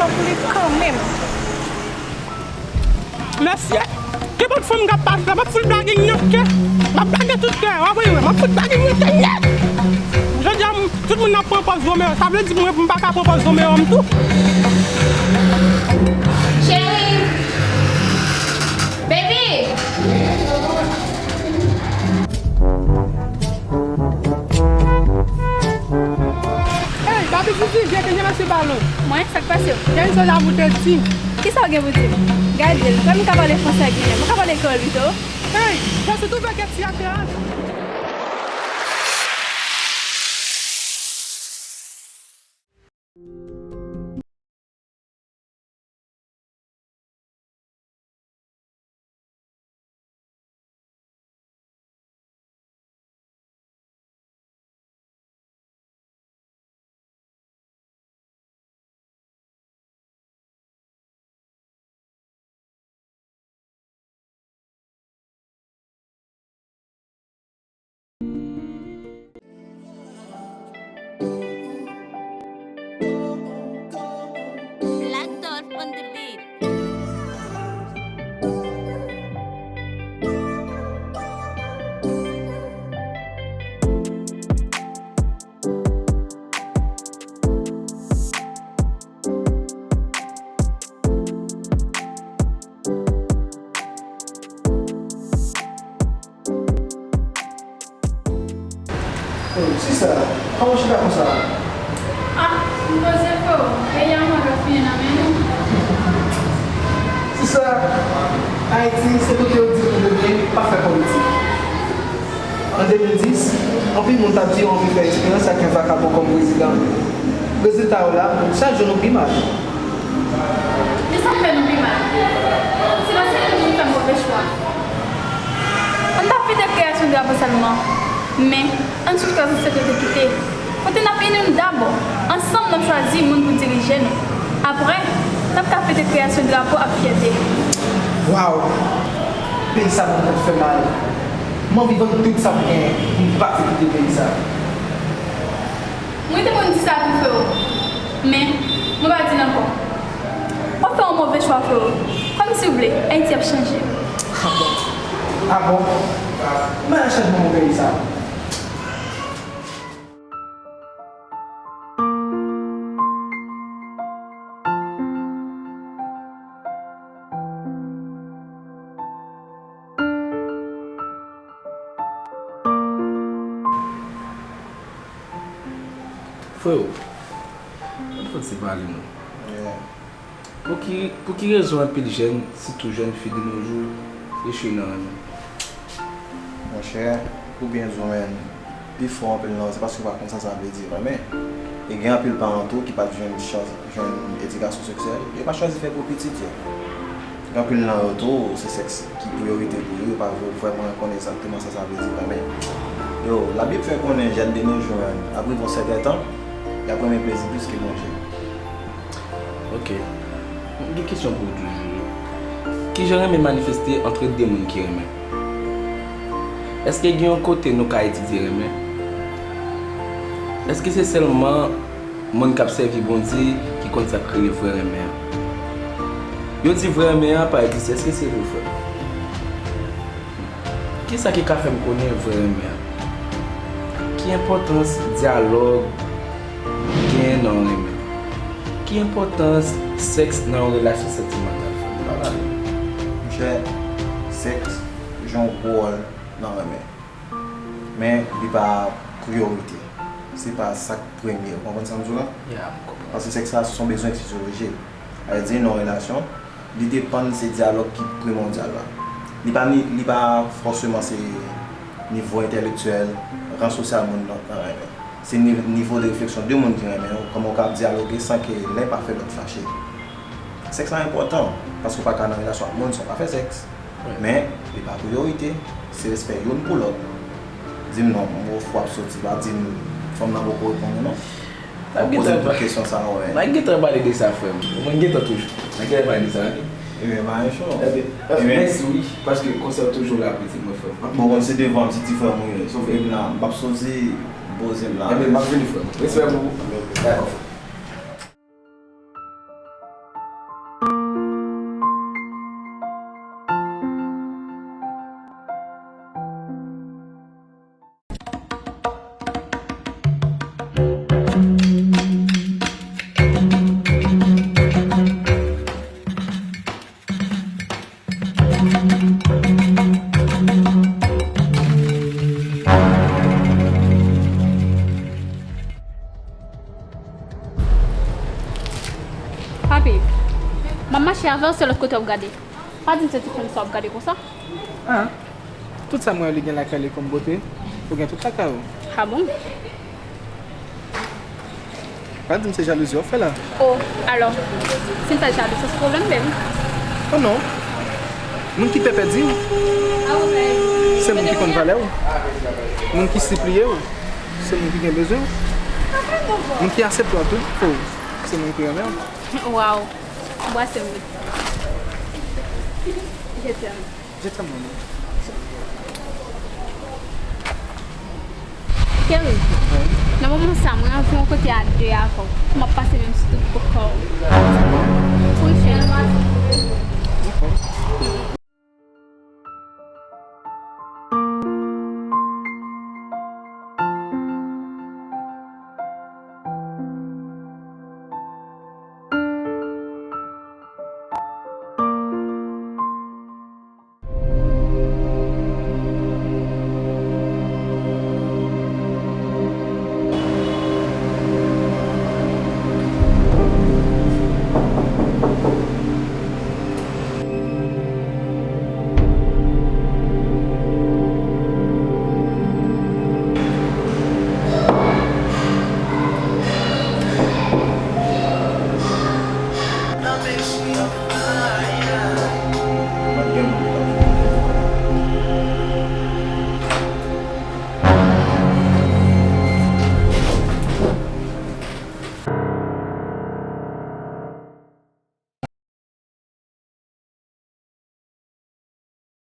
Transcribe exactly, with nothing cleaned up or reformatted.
Pou li kanmenm. Mesye, gen bann fanm k ap pase la, m ap fout blage nèt ke. M ap blage tout ke. W ap wè, m ap fout blage nèt ke nèt. Jodi a, m, tout moun ap pran pòz Romeo. Sa vle di mwen, m pa ka pran pòz Romeo m tou. Cheri! Baby! Hey, Baby Zizi, vye kenbe mesye balon. Mwen, sa k pase w? Gen yon sòl a moute di. Kisa w gen pou di m? Gade l, kòm m ka pale franse ak li menm, ou ka pale kreyòl pito? Hey, jèsi t ouvè kèt ti ak kraze. Black Dolph on the beat. Oh, sista, kòman w chita konsa? Ah, m poze freo, peyi a mwen ka fini nan men nou. Sista, Ayiti, se kote yo di nou dwe pa fè politik. An de mil dis, anpil moun t ap di yo anvi fè eksperyans ak yon vakabon kòm prezidan. Rezilta yo la, chak jou nou pi mal. Men sa k fè nou pi mal, se paske nou toujou fè move chwa. Ann pa fete kreyasyon drapo sèlman, men ann chèche ansèt yo te kite. Kote n ap ini nou dabò, ansanm n ap chwazi moun pou dirije nou. Apre, n ap ka fete kreyasyon drapo ak fyète. Waw! Peyi sa ban m tèt fè mal. M anvi vann tout sa m genyen pou m pati kite peyi sa. Mwen te konn di sa tou, freo. Men, mwen pa di l ankò. W ap fè yon move chwa, freo. Kòmsi w vle, Ayiti ap chanje. Ah bon? Ah bon? Men chanjman nan peyi sa. Freo, ann fòk se pale non. Yeah. Pou ki, pou ki rezon anpil jèn, sitou jèn fi de nos jours, echwe nan renmen? Monchè, ou byen di w, men, pifò anpil nan yo, se paske yo pa konn sa sa vle di renmen. E gen anpil paran tou ki pa t jwenn chans jwenn edikasyon seksyèl, yo pa chwazi fè pou pitit yo. Gen anpil nan yo tou, se sèks ki priyorite pou yo, yo pa vre-, vrèman konn egzakteman sa sa vle di renmen. Yo, Labib fè konnen jèn de nos jours, ap rive yon sèten tan, y ap renmen plezi plis ke Bondye. Ok. M gen kesyon pou w toujou. Kijan renmen manifeste antre de moun ki renmen? Èske gen yon kote nou ka etidye renmen? Èske se sèlman moun k ap sèvi Bondye ki konn sa k rele vrè renmen an? Yo di vrè renmen an pa egziste, èske se vre, frè m? Kisa ki ka fè m konnen vrè renmen an? Ki enpòtans dyalòg genyen nan yon renmen? Ki enpòtans sèks nan yon relasyon santimantal, frè m? Pa pale. Monchè, sèks jwe yon gwo wòl nan renmen. Men, li pa priyorite. Se pa sa k premye. Ou konprann sa m di w la? Yeah, m konprann. Paske sèks la, se yon bezwen fizyolojik. Sa vle di, nan yon relasyon, li depann se dyalòg ki primòdyal la. Li pa ni, li pa fòseman se nivo entèlektyèl, ran sosyal moun nan, nan renmen. Se ni-, nivo de refleksyon de moun ki renmen yo, kòman yo ka dyaloge san ke len pa fè lòt fache. Sèks la enpòtan, paske w pa ka nan relasyon ak moun san w pa fè sèks. Wi. Men, li pa priyorite, se respè youn pou lòt. Di m non, m ofri w ap soti, pa di m fanm nan poko reponn ou non. N ap gentan poze m tout kesyon sa yo, men. N ap gentan pale de sa, frè m. Mwen gentan toujou. N ap gentan pale de sa, ok? Ebyen, pa yon cho. Ebyen, mèsi, wi, paske konsèy w toujou la pou di mwen, frè m. Bon, bon, se devan m, se ti frè m ou ye. Sof ke m la, m p ap soti, poze m la. Ebyen, m ap vini, frè m. Respè pou ou. Dakò. Papi, m ap mache avè w, se lòt kote w ap gade. Pa di m se ti fanm sa w ap gade konsa. Ah, tout sa m wè li gen lakay li kòm bote, ou gen tout lakay ou. Ah bon? Pa di m se jalouzi w ap fè la. Oh, alò, si m fè jalouzi, se pwoblèm m menm. Oh non. Moun ki pè pèdi w, se moun ki konn valè w. Moun ki sipliye w, se moun ki gen bezwen w. Moun ki aksepte w ak tout defo w, se moun ki renmen w. Waw, brase m wi. Je t'aime. Je t'aime, maman. Kerry, nan moman sa, mwen anvi yon kote a de avè w. M ap pase menm sou tout kò w. Wi, cheri.